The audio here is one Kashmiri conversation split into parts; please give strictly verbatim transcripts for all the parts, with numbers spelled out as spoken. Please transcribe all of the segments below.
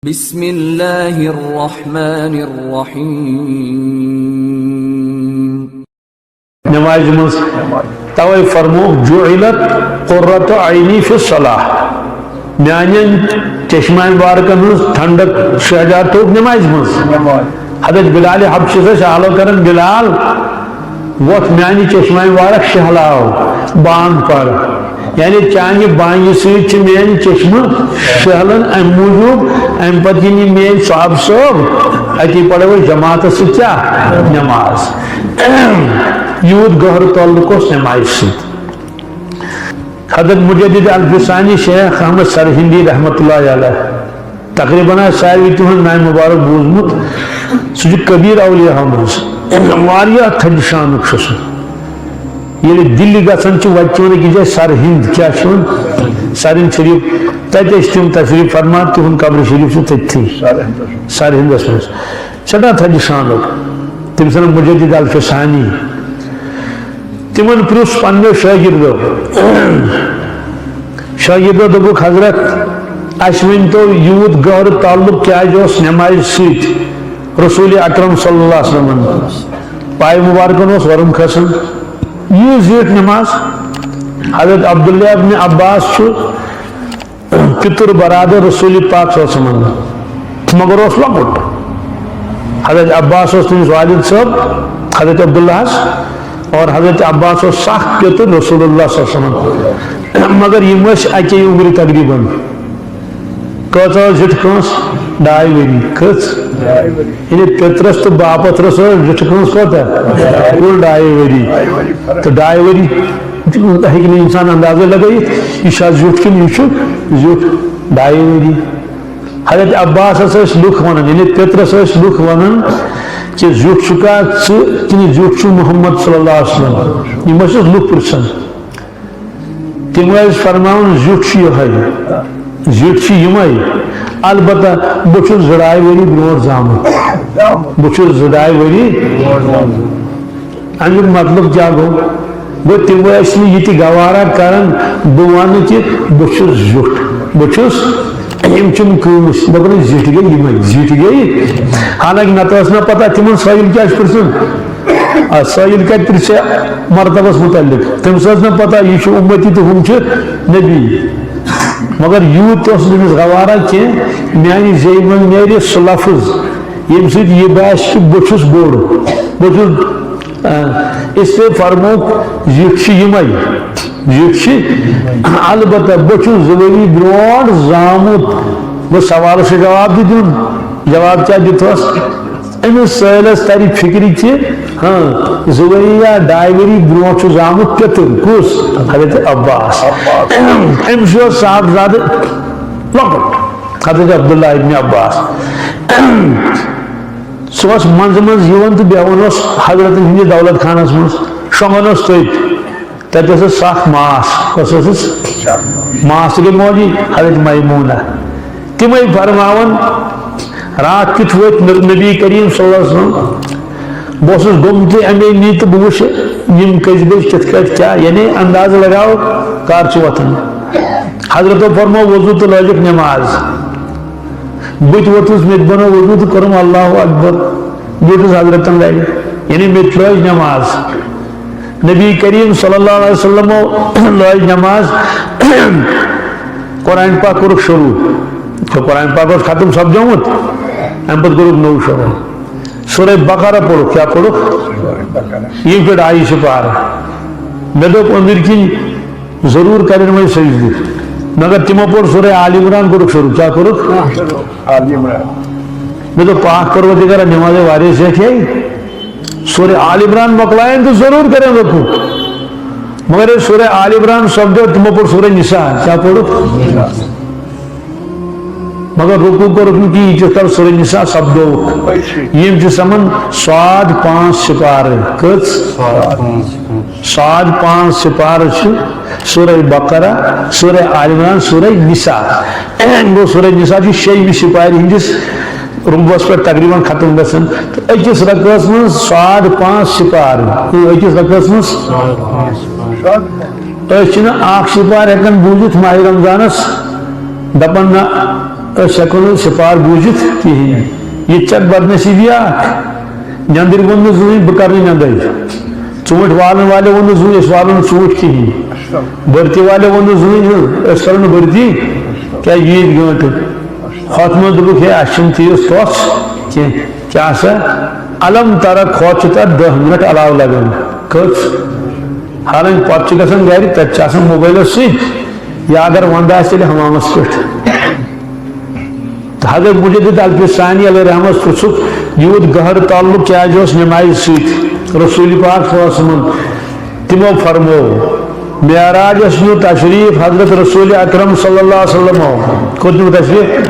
بسم الله الرحمن الرحيم. نمازِ منٛز توے فرمووُکھ، "جعلت قرۃ عینی فی الصلاۃ"، میانٮ۪ن چشمہ مبارکن ہٕنٛز ٹھنڈک شہجار تھوٚوُکھ نمازِ منٛز۔ حضرت بلال حبشی ٲسۍ آلو کران، "بلال، وۄتھ، میانہِ چشمہ مبارک شہلاو، بانگ پر"۔ یعنی چانہِ بانگہِ سۭتۍ چھِ میٲنۍ چشمہٕ شہلان، امہِ موٗجوٗب، امہِ پتہٕ یِن یہِ میٲنۍ صحابہٕ صٲب، اتی پرو أسۍ جماعتس سۭتۍ کیٛاہ؟ نماز۔ یوٗت گہرٕ تعلق اوس نمازِ سۭتۍ۔ حضرت مجدد الفسانی شیخ احمد سرہندی رحمتہ اللہ علیہ، تقریباً آسہِ ساروی تِہُنٛد ناوِ مبارک بوٗزمُت۔ سُہ چھُ کبیر اولیاہو منٛز، واریاہ تھدِ شانُک چھُ سُہ۔ ییٚلہِ دِلہِ گژھان چھِ، وتہِ چھِ وَنان أکِس جایہِ سرہند، کیٛاہ چھِ وَنان؟ سرہند شریف۔ تَتہِ ٲسۍ تِم تشریف فرما، تِہُنٛد قبر شریف چھُ تٔتھی سرہندس منٛز۔ سٮ۪ٹھاہ تھدِ شانُک۔ تٔمِس وَنان مجدد الفسانی۔ تِمن پرُژھ پننیو شاگردو، شاگردو دوٚپُکھ، "حضرت، اَسہِ ؤنۍ تو، یوٗت گہرٕ تعلق کیٛازِ اوس نمازِ سۭتۍ رسول اکرم صلی اللہ علیہ وسلمن؟ پایہِ مبارکن اوس ورُم کھسان، یہِ زیٖٹھ نماز؟" حضرت عبداللہ ابن عباس چھُ پِتُر برادر رسول پاک صلی اللہ علیہ وسلم، مگر اوس لۄکُٹ۔ حضرت عباس اوس تٔمِس والد صٲب، حضرت عبداللہس، اور حضرت عباس اوس سخ پِتُر رسول اللہ صلی اللہ علیہ وسلم۔ مگر یِم ٲسۍ اَکے عمرِ تقریباً۔ کۭژاہ ٲس زِٹھٕ کٲنٛس؟ ڈاے ؤری۔ کٔژ؟ یعنی پِترس تہٕ باپترس ٲس زِٹھٕ کٲنٛس کوتاہ؟ کُل ڈاے ؤری۔ تہٕ ڈاے ؤری ہیٚکہِ نہٕ اِنسان اندازے لگٲیِتھ، یہِ چھا زیُٹھ کِنہٕ یہِ چھُ زیُٹھ؟ ڈاے ؤری۔ حضرت عباسس ٲسۍ لُکھ ونان، یعنی پِترس ٲسۍ لُکھ ونان کہِ زیُٹھ چھُکھا ژٕ کِنہٕ زیُٹھ چھُ محمد صلی اللہ علیہ وسلم؟ یِم ٲسۍ لُکھ پرژھان۔ تِم ٲسۍ فرماوان، "زیُٹھ چھُ یِہوٚے، زِٹھۍ چھِ یِمَے، البتہ بہٕ چھُس زٕ ڈاے ؤری برونٛٹھ زامُت، بہٕ چھُس زٕ ڈاے ؤری۔" اَمیُک مطلب کیٛاہ گوٚو؟ گوٚو، تِم ٲسۍ نہٕ یہِ تہِ گوارا کران، بہٕ وَنہٕ کہِ بہٕ چھُس زیُٹھ، بہٕ چھُس، یِم چھِنہٕ کٲنٛسہِ دَپان، "زِٹھۍ گٔے یِمَے، زِٹھۍ گٔے۔" حالانکہِ نَتہٕ ٲس نہ پَتہ تِمَن سٲیِل کیٛاہ چھُ پرٛژھُن۔ آ، سٲیِل کَتہِ پرٛژھِ مردَبَس مُتعلِق؟ تٔمِس ٲس نہ پَتہ یہِ چھُ اُمتی تہٕ ہُم چھِ نبی۔ مگر یوٗت تہِ اوس نہٕ تٔمِس گوارا کینٛہہ، میٛانہِ زیٚیہِ منٛز نیرِ سُہ لفظ، ییٚمہِ سۭتۍ یہِ باسہِ کہِ بہٕ چھُس بوٚڑ، بہٕ چھُس، آ، اس لیے فرمووُکھ، زِٹھۍ چھِ یِمَے، زِٹھۍ چھِ، البتہ بہٕ چھُس زٕ ؤری برونٛٹھ زامُت۔ بہٕ سوالَس چھُ جواب تہِ دیُن، جواب کیٛاہ دیُتہوس؟ أمِس سٲیلَس تَرِ فِکرِ کہِ، ہاں، زٕ ؤری یا ڈاے ؤری برونٛٹھ چھُ زامُت پِتُر۔ کُس؟ حضرت عباس۔ أمِس اوس صاحبزادٕ لۄکُٹ، حضرت عبداللہ ابن عباس۔ سُہ اوس منٛزٕ منٛزٕ یِوان تہٕ بیٚہوان اوس حضرتن ہٕنٛدِس دولت خانس منٛز، شۄنٛگان اوس تٔتۍ۔ تَتہِ ٲسٕس سَکھ ماس، کۄس ٲسٕس؟ ماس تہِ گٔے موجی حضرت میمونہ۔ تِمَے فرماوان، راتھ کیُتھ وٲتۍ نب-، نبی کریم صلی اللہ علیہ وسلم، بہٕ اوسُس گوٚمتُے اَمے نِش تہٕ بہٕ وٕچھِ یِم کٔژِ بجہِ کِتھ کٲٹھۍ کیٛاہ، یعنی اندازٕ لگاو کر چھُ وۄتھان۔ حضرتو فرموو وضو تہٕ لٲجِکھ نماز۔ بہٕ تہِ ووٚتھُس، مےٚ تہِ بنوو وضو تہٕ کوٚرُم اللہ اکبر، بیوٗٹھُس حضرتن لرِ، یعنی مےٚ تہِ لٲج نماز۔ نبی کریم صلی اللہ علیہ وسلمو لٲج نماز، قرآن پاک کوٚرُکھ شروع۔ تو قرآن پاک اوس ختم سپدیومُت، اَمہِ پتہٕ کوٚرُکھ نوٚو شروع۔ سورہ بقرہ پوٚرُکھ، کیٛاہ پوٚرُکھ؟ یِم پٮ۪ٹھ آیہِ سپارٕ۔ مےٚ دوٚپ أنٛدٕرۍ کِنۍ، ضروٗر کرن وۄنۍ سجدٕ۔ مگر تِمو پوٚر سورہ آل عمران کوٚرُکھ شروع۔ کیٛاہ کوٚرُکھ؟ آل عمران۔ مےٚ دوٚپ، پاک پروردگارا، نمازے واریاہ زیٹھے۔ سورہ آل عمران مۄکلایَن تہٕ ضروٗر کرن رکوع۔ مگر ییٚلہِ سورہ آل عمران سپدیو، تِمو پوٚر سورہ نساء۔ کیٛاہ پوٚرُکھ؟ مگر رکوع کوٚرُکھ نہٕ کِہیٖنۍ، ییٖتِس کالس سورہ نساء سپدووُکھ۔ یِم چھِ سَمان صاد پانٛژھ سپارٕ۔ کٔژ؟ صاد پانٛژھ سپارٕ چھِ سورہ بقرہ، سورہ آل عمران، سورہ نساء۔ گوٚو، سورہ نساء چھُ شیٚیِمہِ سپارِ ہٕنٛدِس رُبوَس پٮ۪ٹھ تقریباً ختم گژھان۔ تہٕ أکِس رکعس منٛز صاد پانٛژھ سپارٕ۔ گوٚو، أکِس رکعس منٛز أسۍ چھِنہٕ اکھ سپار ہٮ۪کان بوٗزِتھ ماہِ رمضانس، دپان نہ، أسۍ ہٮ۪کو نہٕ سپار بوٗزِتھ کِہیٖنۍ۔ یہِ تہِ چھِ اکھ بدنصیٖبی اکھ۔ نیٚنٛدٕرۍ ووٚن نہٕ زٕہٕنۍ، بہٕ کرٕ نہٕ نیٚنٛدٕرۍ۔ ژوٗنٛٹھۍ والَن والٮ۪و ووٚن نہٕ زٕہٕنۍ، أسۍ والو نہٕ ژوٗنٛٹھۍ کِہیٖنۍ۔ بھرتی والٮ۪و ووٚن نہٕ زٕہٕنۍ، ہُہ، أسۍ کرو نہٕ بھرتی۔ کیٛازِ ییٖتۍ گٲنٛٹہٕ؟ ہۄتھ منٛز دوٚپُکھ، ہے، اَسہِ چھُنہٕ تیٖژ تۄژھ کینٛہہ۔ کیٛاہ سا؟ الم ترک کھۄتہٕ چھِ تَتھ دَہ منٹ علاوٕ لگان۔ کٔژ؟ حالانکہ پتہٕ چھِ گژھان گرِ، تتہِ چھِ آسان موبایلس سۭتۍ، یا اگر ونٛدٕ آسہِ تیٚلہِ حمامس پٮ۪ٹھ۔ تہٕ حضرت مجدد الفسانی علیہ رحمس پرٛژھُکھ، یوٗت گہرٕ تعلق کیازِ اوس نمازِ سۭتۍ رسول پاک صلی اللہ علیہ وسلمن؟ تِمو فرموو، معراجس نیوٗ تشریف حضرت رسول اکرم صلی اللہ علیہ وسلم۔ کوٚت نیوٗ تشریف؟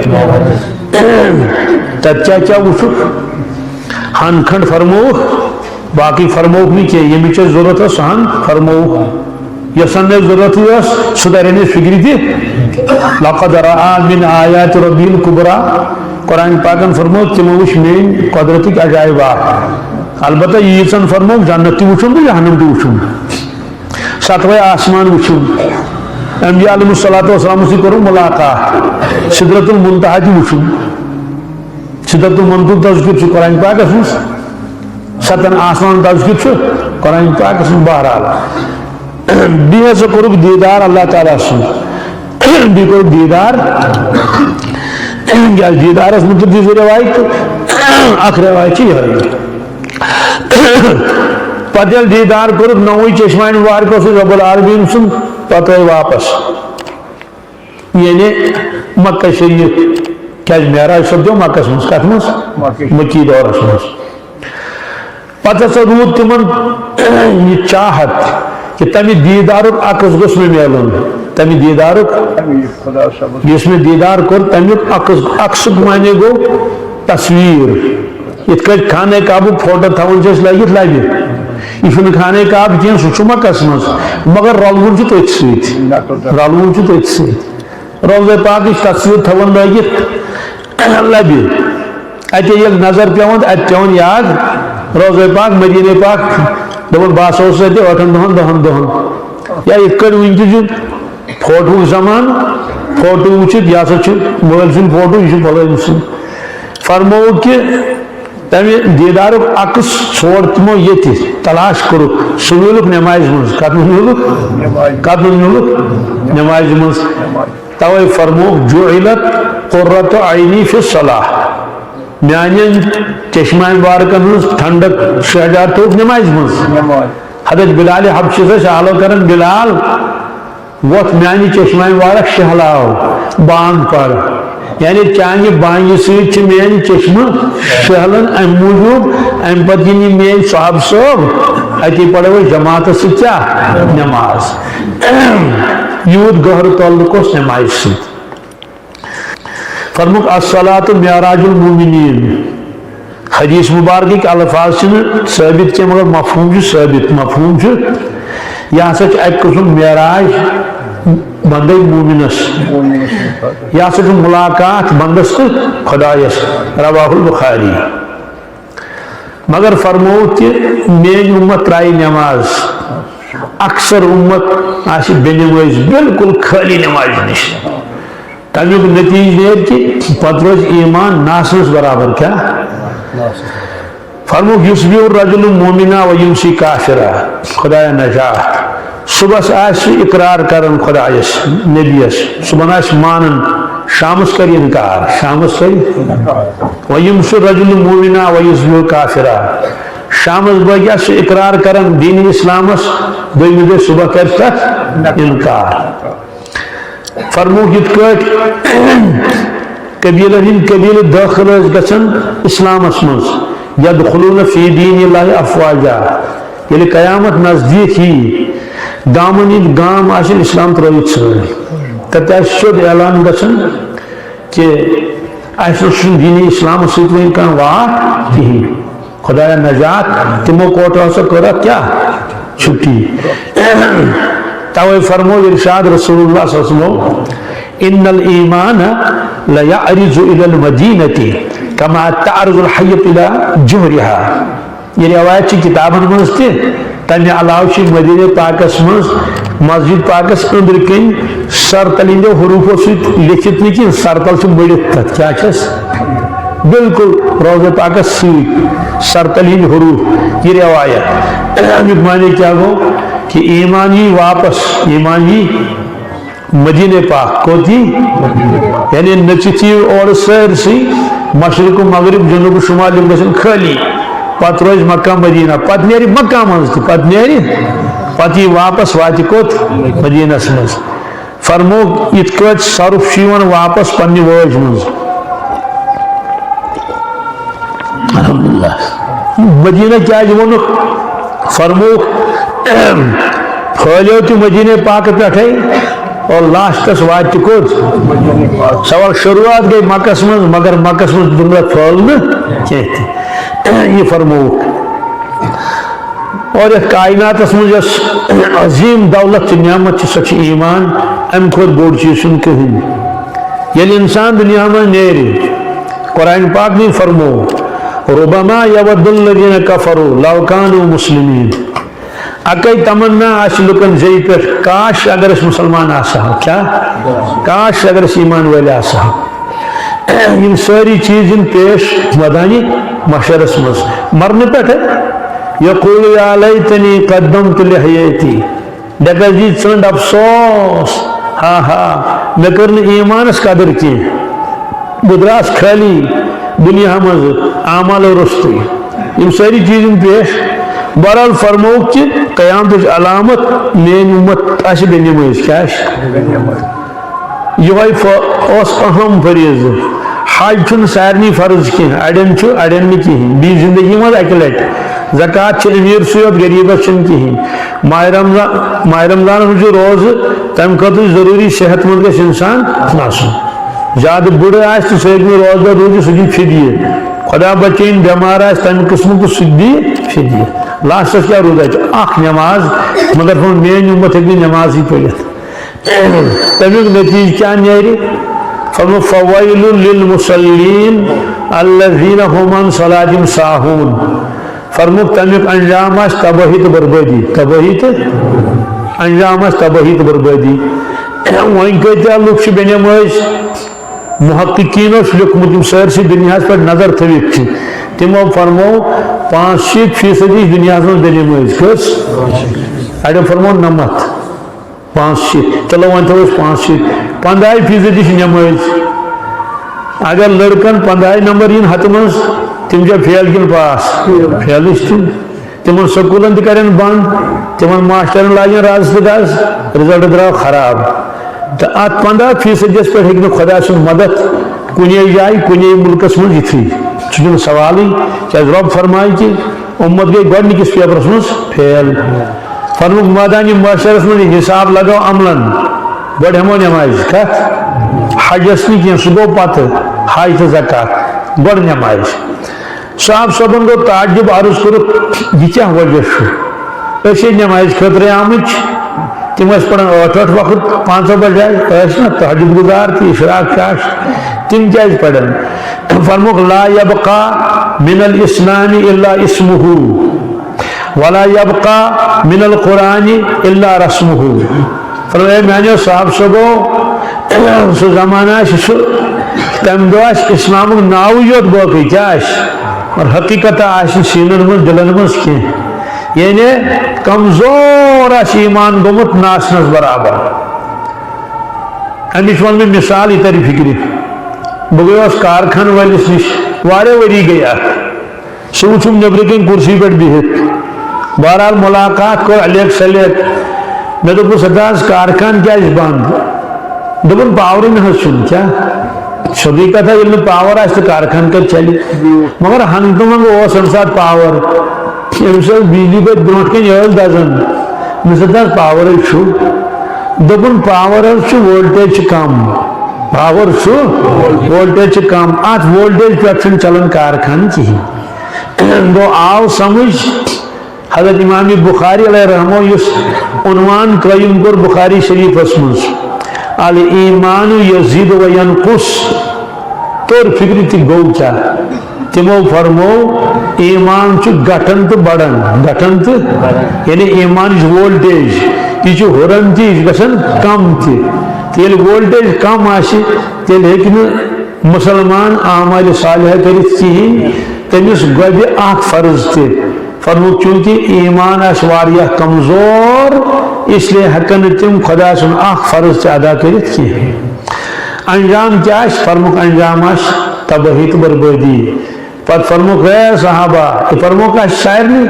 تتہِ کیٛاہ کیٛاہ وُچھُکھ؟ ہن کھنڈ فرمووُکھ، باقٕے فرمووُکھ نہٕ کینٛہہ۔ ییٚمِچ اَسہِ ضروٗرت ٲس، سۄ ہن فرمووُکھ۔ یۄس ہن نہٕ اَسہِ ضروٗرتٕے ٲس، سُہ ترِ نہٕ فِکرِ تہِ۔ لقد رأى من آيات ربه الكبرى۔ قرآن پاکن فرموو، تِمو وٕچھ میٲنۍ قۄدرتٕکۍ عجایبات۔ البتہ ییٖژن فرمووُکھ، جنت تہِ وٕچھُم تہٕ جہنم تہِ وٕچھُم۔ ستوے آسمان وٕچھُم۔ انبیاء علیہ الصلوۃ والسلام سۭتۍ کوٚرُم ملاقات۔ سدرۃ المنتہا تہِ وٕچھُم۔ سدرۃ المنتہا تذکر چھُ قرآن پاکس منٛز۔ ستن آسمان تذکر چھُ قرآن پاکس منٛز۔ بہرحال، بیٚیہِ ہسا کوٚرُکھ دیٖدار اللہ تعالیٰ سُنٛد۔ بیٚیہِ کوٚرُکھ دیٖدار۔ کیٛازِ دیٖدارس مُتعلق تہِ زٕ رٮ۪وایت تہٕ اکھ رٮ۪وایت چھِ یِہوٚے۔ پتہٕ ییٚلہِ دیٖدار کوٚرُکھ، نوٚوُے چشمہ مبارک اوسُکھ رب العالمین سُنٛد، پتہٕ آے واپس۔ یعنی مکہ شریف، کیٛازِ معراج سپدیو مکس منٛز، کتھ منٛز؟ مکہ۔ مکی دورس منٛز۔ پتہٕ ہسا روٗد تِمن یہِ چاہت کہِ تمہِ دیٖدارُک عکس گوٚژھ مےٚ میلُن، تمہِ دیٖدارُک، تمہِ یُس خدا صٲبَس یُس مےٚ دیٖدار کوٚر، تمیُک عکس، عکسُک معنی گوٚو تصویر۔ یِتھ کٲٹھۍ خانہ کعبُک فوٹو تھاوان چھِ أسۍ لٲگِتھ لبہِ، یہِ چھُنہٕ خانہ کعبہٕ کینٛہہ، سُہ چھُ مکس منٛز، مگر رلوُن چھُ تٔتھۍ سۭتۍ، رلوُن چھُ تٔتھۍ سۭتۍ۔ روضہ پاکٕچ تصویر تھاوان لٲگِتھ لبہِ، اتے ییٚلہِ نظر پیوان، اتہِ پیوان یاد روضہ پاک، مدینہ پاک، دپان بہٕ ہسا اوسُس اتہِ ٲٹھن دۄہن، دہن دۄہن۔ یا یِتھ کٲٹھۍ وٕنہِ تہِ چھُ فوٹوہُک زمانہٕ، فوٹو وٕچھِتھ، یہِ ہسا چھُ مٲلۍ سُنٛد فوٹو، یہِ چھُ فلٲنۍ سُنٛد۔ فرمووُکھ کہِ تمہِ دیٖدارُک عکس ژھونڈ تِمو ییٚتہِ، تلاش کوٚرُکھ، سُہ میوٗلُکھ نمازِ منٛز۔ کتھ منٛز میوٗلُکھ؟ نمازِ۔ کتھ منٛز میوٗلُکھ؟ نمازِ منٛز۔ توے فرمووُکھ، جعلت قرۃ عینی فی الصلاۃ، میانٮ۪ن چشمہ مبارکن ہٕنٛز ٹھنڈک شہجار تھوٚوُکھ نمازِ منٛز۔ نماز۔ حضرت بلال حبشی ٲسۍ آلو کران، بلال، وۄتھ میانہِ چشمہ مبارک شہلاو، بانگ پر۔ یعنی چانہِ بانگہِ سۭتۍ چھِ میٲنۍ چشمہٕ شہلان، امہِ موٗجوٗب امہِ پتہٕ یِن یہِ میٲنۍ صاحب صٲب، اتی پرو أسۍ جماعتس سۭتۍ کیٛاہ؟ نماز۔ یوٗت گہرٕ تعلق اوس نمازِ سۭتۍ۔ فرمووُکھ، الصلاۃ معراج المومنین۔ حدیث مبارکٕکۍ الفاظ چھِنہٕ ثٲبت کینٛہہ، مگر مفہوم چھُ ثٲبت۔ مفہوم چھُ، یہِ ہسا چھُ اَکہِ قٕسمُک معراج بندے مومنس۔ یہِ ہسا چھُ ملاقات بندس تہٕ خدایس۔ رواہ البخاری۔ مگر فرموو تہِ، میٲنۍ اُمت ترایہِ نٮ۪ماز۔ اکثر اُمت آسہِ بے نمٲز، بالکل خٲلی نٮ۪مازِ نِش۔ تمیُک نتیجہ نیرِ کہِ پتہٕ روزِ ایمان ناسنس برابر۔ کیٛاہ؟ فرمووُکھ، یصبح الرجل مؤمنا و یمسی کافرا۔ خدایا نجات۔ صبحس آسہِ سُہ اقرار کران خدایس، نبیس، صبحن آسہِ مانان، شامس کرِ انکار، شامس کرِ۔ و یمسی الرجل مؤمنا و یصبح کافرا۔ شامس بٲگۍ آسہِ سُہ اقرار کران دین اسلامس، دوٚیمہِ دۄہ صبح کرِ تتھ انکار۔ فرمووُکھ، یِتھ کٲٹھۍ قبیلن ہٕنٛدۍ قبیلہٕ دٲخل ٲسۍ گژھان اسلامس منٛز، یدخلون فی دین اللہ افواجا، ییٚلہِ قیامت نزدیٖک یی، گامن ہٕنٛدۍ گام آسن اسلام ترٲوِتھ ژھٕنٕنۍ۔ تتہِ آسہِ سیوٚد اعلان گژھان کہِ اسہِ چھُنہٕ دین اسلامس سۭتۍ وۄنۍ کانٛہہ واٹھ کِہیٖنۍ۔ خدایا نجات، تِمو کوٹو ہسا کٔر اتھ کیٛاہ؟ چھُٹی۔ توے فرمو ارشاد رسول اللہ صلی اللہ علیہ وسلم، ان الایمان لیعرج الی المدینہ کما تعرج الحیۃ الی جحرها۔ یہ روایت چھِ کتابن منٛز تہِ۔ تمہِ علاوٕ چھِ مدینہ پاکس منٛز، مسجد پاکس أنٛدرٕ کِنۍ سرتل ہٕنٛدیو حروٗفو سۭتۍ لیکھِتھ نہٕ کینٛہہ، سرتل چھِ مٔڑِتھ تَتھ۔ کیٛاہ چھَس؟ بالکل روضہ پاکس سۭتۍ سرتل ہٕنٛدۍ حروٗف۔ یہِ روایت، اَمیُک معنی کیٛاہ گوٚو؟ کہِ ایمان یی واپس، ایمان یی مدینہ پاک۔ کوٚت یی؟ یعنی نٔژِتھ یی اورٕ سٲرسٕے، مشرق و مغرب، جنوب و شمال، یِم گژھن خٲلی۔ پتہٕ روزِ مکہ مدینہ، پتہٕ نیرِ مکہ منٛز تہِ، پتہٕ نیرِ، پتہٕ یی واپس، واتہِ کوٚت؟ مدینس منٛز۔ فرمووُکھ، یِتھ کٲٹھۍ سۄرُپھ چھُ یِوان واپس پننہِ وٲج منٛز۔ الحمدللہ۔ مدینہ کیازِ ووٚنُکھ؟ فرمووُکھ، پھٲلیو تہِ مدینہ پاکہٕ پٮ۪ٹھے اور لاسٹس واتہِ تہِ کوٚت؟ سوال، شروعات گٔے مکس منٛز، مگر مکس منٛز دیُت نہٕ پھٲلنہٕ کینٛہہ تہِ۔ یہِ فرمووُکھ۔ اور یتھ کائناتس منٛز یۄس عظیم دولت تہٕ نعمت چھِ، سۄ چھِ ایمان۔ امہِ کھۄتہٕ بوٚڑ چیٖز چھُنہٕ کٕہٕنۍ۔ ییٚلہِ انسان دُنیا منٛز نیرِ، قرآن پاک نٕے فرموو، ربما یود الذین کفروا لو کانوا مسلمین۔ اکے تمنا آسہِ لُکن زیٚیہِ پٮ۪ٹھ، کاش اگر أسۍ مسلمان آسہٕ ہاو۔ کیٛاہ؟ کاش اگر أسۍ ایمان وٲلۍ آسہٕ ہاو۔ یِم سٲری چیٖز یِن پیش مٲدانِ محشرس منٛز، مرنہٕ پٮ۪ٹھٕ۔ یقول یا لیتنی قدمت لحیاتی۔ ڈیکس جی ژٔنٛڈ، افسوس، ہا ہا، مےٚ کٔر نہٕ ایمانس قدر کینٛہہ۔ بہٕ دراس خٲلی دُنیا منٛز اعمالو روٚستُے۔ یِم سٲری چیٖز یِن پیش۔ بہرحال فرمووُکھ کہِ قیامتٕچ علامت میٲنۍ اُمت آسہِ بے نمٲز۔ کیٛاہ آسہِ؟ یِہوٚے ف-، اوس اہم فریضہٕ۔ حج چھُنہٕ سارنٕے فرض کینٛہہ، اڑٮ۪ن چھُ، اڑٮ۪ن نہٕ کِہیٖنۍ۔ بیٚیہِ زندگی منٛز اَکہِ لٹہِ۔ زکوٰۃ چھِ أمیٖر سٕے یوت، غریٖبس چھُنہٕ کِہیٖنۍ۔ ماہِ رمضان، ماہِ رمضانس منٛز چھُ روزٕ، تَمہِ خٲطرٕ چھُ ضروٗری صحت مند گژھِ انسان آسُن۔ زیادٕ بُڑٕ آسہِ تہٕ سُہ ہیٚکہِ نہٕ روزدار روٗزِتھ، سُہ دِیہِ فدیہِ۔ خدا بچٲیِن، بٮ۪مار آسہِ، تَمہِ قٕسمُک تہٕ سُہ تہِ دِیہِ فدیہِ۔ لاسٹس کیٛاہ روٗد اَتہِ؟ اکھ نٮ۪ماز، مگر فرموو، میٲنۍ اُمت ہیٚکہِ نہٕ نٮ۪مازٕے پٔرِتھ۔ تَمیُک نتیٖجہٕ کیٛاہ نیرِ؟ فرموو، فویل للمصلین الذین هم عن صلاتهم ساہون۔ فرمووُکھ، تَمیُک انجام آسہِ تبٲہی تہٕ بربٲدی، تبٲہی تہٕ انجام آسہِ تبٲہی تہٕ بربٲدی۔ وۄنۍ کۭتیٛاہ لُکھ چھِ بے نمٲز؟ محققیٖنو چھُ لیوٚکھمُت، یِم سٲرسٕے دُنیاہَس پٮ۪ٹھ نظر تھٲوِتھ چھِ، تِمو فرموو، پانٛژھ شیٖتھ فیٖصدی چھِ دُنیاہَس منٛز بے نمٲز۔ کٔژ؟ اَڑیو فرموو نَمَتھ۔ پانٛژھ شیٖتھ، چلو وۄنۍ تھاوو أسۍ پانٛژھ شیٖتھ۔ پنٛداہے فیٖصدی چھِ نمٲز۔ اگر لڑکن پنٛداہے نمبر یِن ہتہٕ منٛز، تِم چھا فیل کِنہٕ پاس؟ فیلٕے چھِ تِم۔ تِمن سکوٗلن تہِ کرن بنٛد، تِمن ماسٹرن لاگن رز تہٕ گز، رزلٹ درٛاو خراب۔ تہٕ اتھ پنٛداہ فیٖصدیس پٮ۪ٹھ ہیٚکہِ نہٕ خۄدا سُنٛد مدد کُنے جایہِ، کُنے مُلکس منٛز یِتھٕے۔ سُہ چھُنہٕ سوالٕے، کیازِ رۄب فرمایہِ کہِ اُمت گٔے گۄڈٕنِکِس پیپرس منٛز فیل۔ فرمووُکھ، مٲدانِ محشرس منٛز یہِ حساب لگاو عملن۔ گۄڈٕ ہٮ۪مو نٮ۪مازِ کتھ، حجس نہٕ کینٛہہ، سُہ گوٚو پتہٕ، حج تہٕ زکات، گۄڈٕ نٮ۪مازِ۔ صاحب صٲبن گوٚو تعجب، عرض کوٚرُکھ، یہِ کیٛاہ وجہ چھُ؟ أسۍ ہے نٮ۪مازِ خٲطرَے آمٕتۍ چھِ۔ تِم ٲسۍ پران ٲٹھ ٲٹھ وقت، پانٛژو بجاے ٲسۍ نہ تہجد گزار تہٕ اشراق چھِ آسان۔ تِم کیٛازِ پران؟ فرمووُکھ، لا یبقى من الاسلام الا اسمه۔ ولا يبقى من القرآن إلا رسمه۔ فرمایا، میانیو صاحب صٲبو، سُہ زمانہٕ آسہِ سُہ، تَمہِ دۄہ آسہِ اِسلامُک ناوٕے یوت باقٕے، کیٛاہ آسہِ؟ مگر حقیٖقت آسہِ نہٕ سیٖنَن منٛز، دِلَن منٛز کینٛہہ۔ یعنی کمزور آسہِ ایٖمان گوٚمُت ناسنَس برابر۔ اَمِچ وَنہٕ بہٕ مِثال، یہِ تَرِ فِکرِ۔ بہٕ گٔیوس کارخانہٕ وٲلِس نِش، واریاہ ؤری گٔے اَتھ۔ سُہ وُچھُم نیٚبرٕ کِنۍ کُرسی پٮ۪ٹھ بِہِتھ۔ بہرحال مُلاقات کوٚر الیک سلیک۔ مےٚ دوٚپُس، "ہے حظ، کارخان کیٛازِ بنٛد؟" دوٚپُن، "پاورٕے نہٕ حظ چھُنہٕ۔" کیٛاہ؟ سیوٚدُے کتھا، ییٚلہِ نہٕ پاور آسہِ تہٕ کارخان کتہِ چلہِ؟ مگر ہنٛگہٕ تہٕ منٛگہٕ اوس اَمہِ ساتہٕ پاور۔ أمِس ٲس بجلی پتہٕ برونٛٹھ کَنہِ ٲس دزان۔ مےٚ دوٚپُس، "ہے حظ، پاورٕے چھُ۔" دوٚپُن، "پاور حظ چھُ، وولٹیج چھِ کم۔" پاور چھُ، وولٹیج چھِ کم۔ اتھ وولٹیج پٮ۪ٹھ چھُنہٕ چلان کارخانہٕ کِہیٖنۍ۔ گوٚو، آو سمجھ؟ حضرت امام بخاری علیہ رحمہ یُس عنوان قٲیِم کوٚر بخاری شریفس منٛز، "الایمان یزید و ینقص"، توٚر فکرِ تہِ گوٚو کیٛاہ؟ تِمو فرموو، ایمان چھُ گٹھان تہٕ بڑان، گٹھان تہٕ، یعنی ایمانٕچ وولٹیج، یہِ چھُ ہُران تہِ، یہِ چھُ گژھان کم تہِ۔ ییٚلہِ وولٹیج کم آسہِ، تیٚلہِ ہیٚکہِ نہٕ مُسلمان اعمال صالحہ کٔرِتھ کِہیٖنۍ۔ تٔمِس گۄبہِ اکھ فرض تہِ۔ فرمووُکھ، چوٗنٛکہِ ایمان آسہِ واریاہ کمزور، اس لیے ہٮ۪کن نہٕ تِم خۄداے سُنٛد اکھ فرض تہِ ادا کٔرِتھ کِہیٖنۍ۔ انجام کیٛاہ آسہِ؟ فرمووُکھ، انجام آسہِ تبٲہی تہٕ بربٲدی۔ پتہٕ فرمووُکھ، اے صحابہ، یہِ فرمووُکھ اَسہِ سارنٕے۔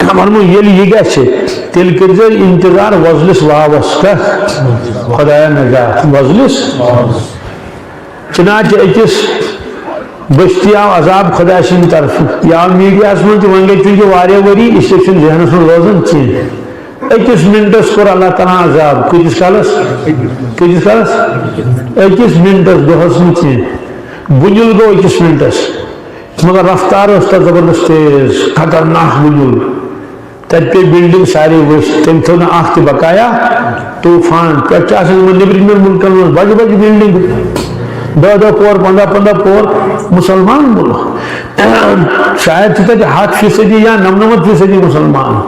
فرمووُکھ، ییٚلہِ یہِ گژھِ، تیٚلہِ کٔرۍزیو انتظار وۄزلِس واوس۔ کَتھ؟ خۄدایا نجات، وۄزلِس۔ چنانچہ أکِس بستی آو عذاب خۄداے سٕنٛدِ طرفہٕ۔ یہِ آو میٖڈیاہَس منٛز تہِ، وۄنۍ گٔے چوٗنٛکہِ واریاہ ؤری، اس لیے چھُنہٕ ذہنَس منٛز روزان کینٛہہ۔ أکِس منٹس کوٚر اللہ تعالیٰ ہن عذاب۔ کۭتِس کالس؟ کۭتِس کالس؟ أکِس منٹس، دۄہس نہٕ کینٛہہ۔ بُنیُل گوٚو أکِس منٹس۔ مگر رفتار ٲس تَتھ زبردست تیز، خطرناک بُنیُل۔ تَتہِ پیٚیہِ بلڈنگ سارے ؤسۍ، تٔمۍ تھٲو نہٕ اکھ تہِ بقایا۔ طوفان، پٮ۪ٹھٕ چھِ آسان یِمن نیٚبرِمٮ۪ن مُلکن منٛز بجہِ بجہِ بلڈنگ، دَہ دَہ پور، پنٛداہ پنٛداہ پور، مُسلمان مُلک۔ شاید چھِ تَتہِ ہَتھ فیٖصدی یا نَمنَمَتھ فیٖصدی مُسلمان۔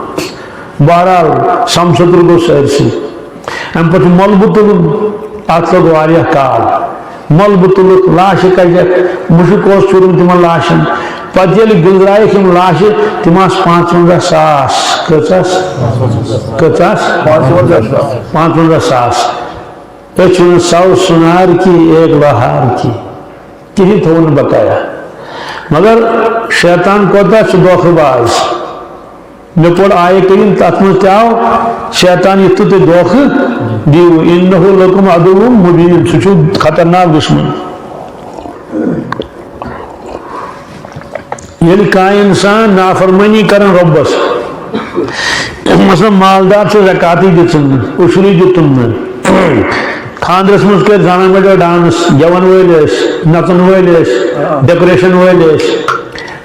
بہرحال، سمسُتر گوٚو سٲرسٕے۔ اَمہِ پتہٕ چھُ مۄلبہٕ تُلُن، اَتھ لوٚگ واریاہ کال۔ مۄلبہٕ تُلُکھ، لاشہِ کَجَکھ، مُشُک اوس پھیوٗرمُت تِمَن لاشَن۔ پتہٕ ییٚلہِ گِنٛزرایَکھ یِم لاشہِ، تِم آسہٕ پانٛژوَنٛزاہ ساس۔ کٔژ آسہٕ؟ کٔژ آسہٕ؟ پانٛژوَنٛزاہ ساس۔ أسۍ چھِ وَنان، سو سُنار کی ایک لوہار کی۔ کِہیٖنۍ تھوٚوُن نہٕ بقایا۔ مگر شیطان کوتاہ چھُ دھوکہٕ باز۔ مےٚ پوٚر آیہِ کریٖم، تَتھ منٛز تہِ آو شیطان، یُتھ تُہۍ دھوکہٕ دِیِو، انہ لکم عدو مبین، سُہ چھُ خطرناک دُشمن۔ ییٚلہِ کانٛہہ اِنسان نافرمٲنی کران رۄبس، مثلاً مالدار چھُ زکاتٕے دِژٕن نہٕ، عشرٕے دیُتُن نہٕ، خانٛدرس منٛز کٔرۍ زنان مۄنٛڈو ڈانس، گٮ۪ون وٲلۍ ٲسۍ، نژن وٲلۍ ٲسۍ، ڈیکوریشن وٲلۍ ٲسۍ،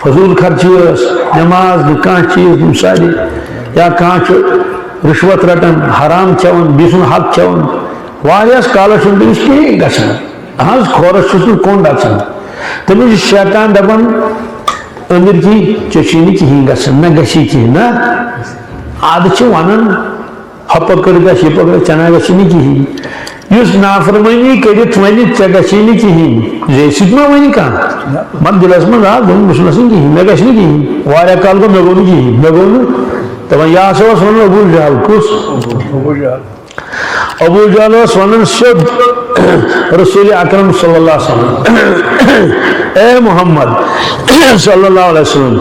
فضول خرچی ٲس، نماز نہٕ، کانٛہہ چیٖز نہٕ، سارے، یا کانٛہہ چھُ رِشوت رَٹان، حرام کھٮ۪وان، بیٚیہِ سُنٛد حق کھٮ۪وان، واریاہَس کالَس چھُنہٕ تٔمِس کِہیٖنۍ گژھان۔ اَہَن حظ، کھورَس چھُس نہٕ کوٚنٛڈ اَژان۔ تٔمِس چھُ شیطان دَپان، أنٛدٕرۍ کِنۍ ژےٚ چھُے نہٕ کِہیٖنۍ گژھان، نہ گژھی کِہیٖنۍ، نہ۔ اَدٕ چھِ وَنان، ہۄپہٕ کٔر گژھِ، یہِ پَکھ گژھِ، ژےٚ نہ گژھی نہٕ کِہیٖنۍ۔ یُس نافرمٲنی کٔرِتھ وَنہِ، ژےٚ گژھی نہٕ کِہیٖنۍ، زے سۭتۍ ما وَنہِ کانٛہہ؟ مگر دِلَس منٛز آو، دوٚپُن، بہٕ چھُس نہٕ آسان کِہیٖنۍ، مےٚ گژھِ نہٕ کِہیٖنۍ۔ واریاہ کال گوٚو، مےٚ گوٚو نہٕ کِہیٖنۍ، مےٚ گوٚو نہٕ۔ دَپان، یہِ ہسا اوس وَنان ابوٗ جہل۔ کُس؟ ابوٗ جہل۔ ابوٗ جہل اوس وَنان سیوٚد رسول اکرم صلی اللہ علیہ وسلم، اے محمد صلی اللہ علیہ وسلم،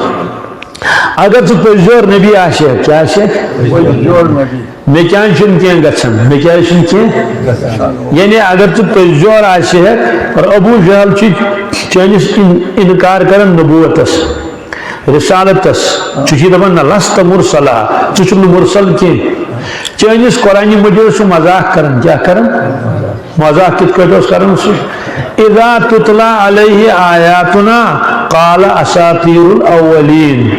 اگر ژٕ پٔزۍ یور نبی آسہِ ہا، کیٛاہ آسہِ ہا؟ پٔزۍ یور نبی۔ مےٚ کیٛازِ چھُنہٕ کینٛہہ گژھان؟ مےٚ کیٛازِ چھُنہٕ کینٛہہ؟ یعنی اگر ژٕ پٔزۍ یور آسہِ ہا، اور ابوٗ جہل چھُ چٲنِس اِن-، اِنکار کران نبوتس، رسالتس، ژٕ چھُے دَپان، نہ، لست مرسلا، ژٕ چھُکھ نہٕ مرسل کینٛہہ۔ چٲنِس قرآنِ مجیدس چھُ مذاق کران، کیٛاہ کران؟ مذاق کِتھ کٲٹھۍ اوس کران سُہ؟ اذا تتلی علیہ آیاتنا قال اساطیر الاولین۔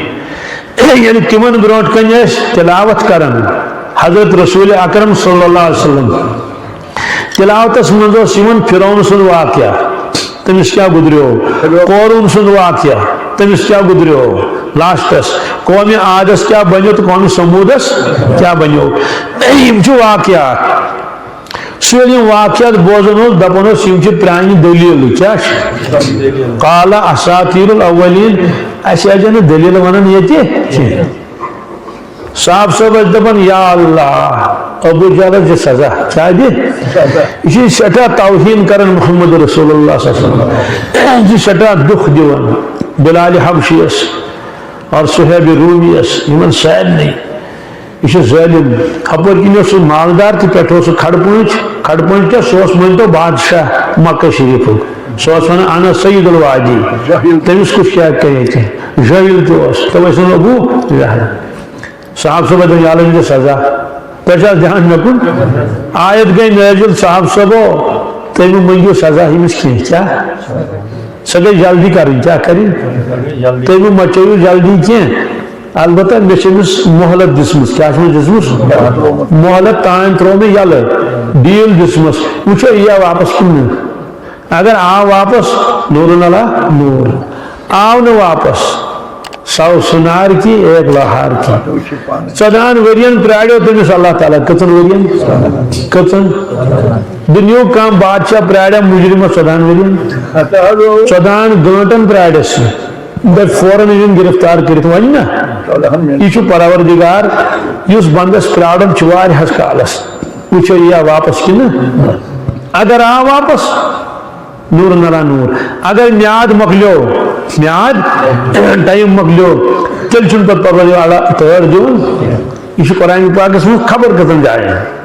ییٚلہِ تِمن برونٛٹھ کنہِ ٲسۍ تلاوت کران حضرت رسول اکرم صلی اللہ علیہ وسلم، تلاوتس منٛز اوس یِوان فرعون سُنٛد واقعہ، تٔمِس کیٛاہ گُزریو، قارون سُنٛد واقعہ، تٔمِس کیٛاہ گُزریو، لاسٹس قومِ عادس کیٛاہ بنیو تہٕ قومِ ثمودس کیٛاہ بنیو۔ یِم چھِ واقعات۔ سُہ ییٚلہِ یِم واقعات بوزان اوس، دَپان اوس، یِم چھِ پرٛانہِ دٔلیٖلہٕ۔ کیٛاہ چھِ؟ قال اساطیر الاولین۔ اَسہِ ٲسۍ نہٕ دٔلیٖلہٕ وَنان ییٚتہِ کینٛہہ۔ صاحب صٲب ٲسۍ دَپان، یا اللہ، ابوٗ جہلس دِ سزا۔ کیٛاہ دِ؟ یہِ چھِ سٮ۪ٹھاہ توہیٖن کران محمد رسول اللہ صلی اللہ علیہ وسلم۔ یہِ چھِ سٮ۪ٹھاہ دُکھ دِوان بلال حبشیَس اور صہیب رومیَس، یِمن سارنٕے۔ یہِ چھُ ظٲلِم۔ ہپٲرۍ کِنۍ اوس سُہ مالدار تہٕ پٮ۪ٹھٕ اوس سُہ کھڑٕ پٲنٛچ۔ کھڑٕ پٲنٛچ کیٛاہ؟ سُہ اوس، مٲنۍ تو، بادشاہ مکہ شریٖفُک۔ سُہ اوس وَنان، انا سید الوادی۔ جٲہِل۔ تٔمِس کُس کیٛاہ کرِ ییٚتہِ؟ جٲہِل تہِ اوس۔ تَوَے چھُ وَنان ابوٗ جہل۔ صاحب صٲب دَپان، یا اللہ، أمِس دِ سزا۔ تۄہہِ چھا دھیان مےٚ کُن؟ آیت گٔے نٲزِل، صاحب صٲبو، تُہۍ مہٕ مٔنٛگِو سزا أمِس کینٛہہ۔ کیٛاہ؟ سۄ گٔے جلدی کرٕنۍ۔ کیٛاہ کرٕنۍ؟ تُہۍ مہٕ مچٲیِو جلدی کینٛہہ۔ البتہ مےٚ چھِ أمِس مۄہلت دِژمٕژ۔ کیٛاہ چھِ أمِس دِژمٕژ؟ مۄہلت۔ تام ترٛوو مےٚ یَلہٕ، ڈیٖل دِژمٕژ۔ وٕچھو، یی یا واپس کِنہٕ نہٕ۔ اگر آو واپس، نوٗرُن علی نوٗر۔ آو نہٕ واپس، سو سنار کی ایک لوہار کی۔ ژۄدہن ؤرین پرٛاریو تٔمِس اللہ تعالیٰ۔ کٔژن ؤرین؟ کٔژن؟ دُنیہُک کانٛہہ بادشاہ پرٛاریا مُجرمس ژۄدہن ؤرین؟ ژۄدہن گٲنٛٹن پرٛارٮ۪س۔ دَپہِ فوراً أنِن گرفتار کٔرِتھ، وَنہِ نا؟ یہِ چھُ پروردگار، یُس بندس پرٛارُن چھُ واریاہس کالس۔ وٕچھو، یہِ یِیا واپس کِنہٕ؟ اگر آو واپس، نور نلا نور۔ اگر میاد مۄکلیو، میاد ٹائم مۄکلیو، تیٚلہِ چھُنہٕ پتہٕ پروردگار تعالیٰ تٲر دِوان۔ یہِ چھُ قرآن پاکس منٛز خبر کٔژن جاین۔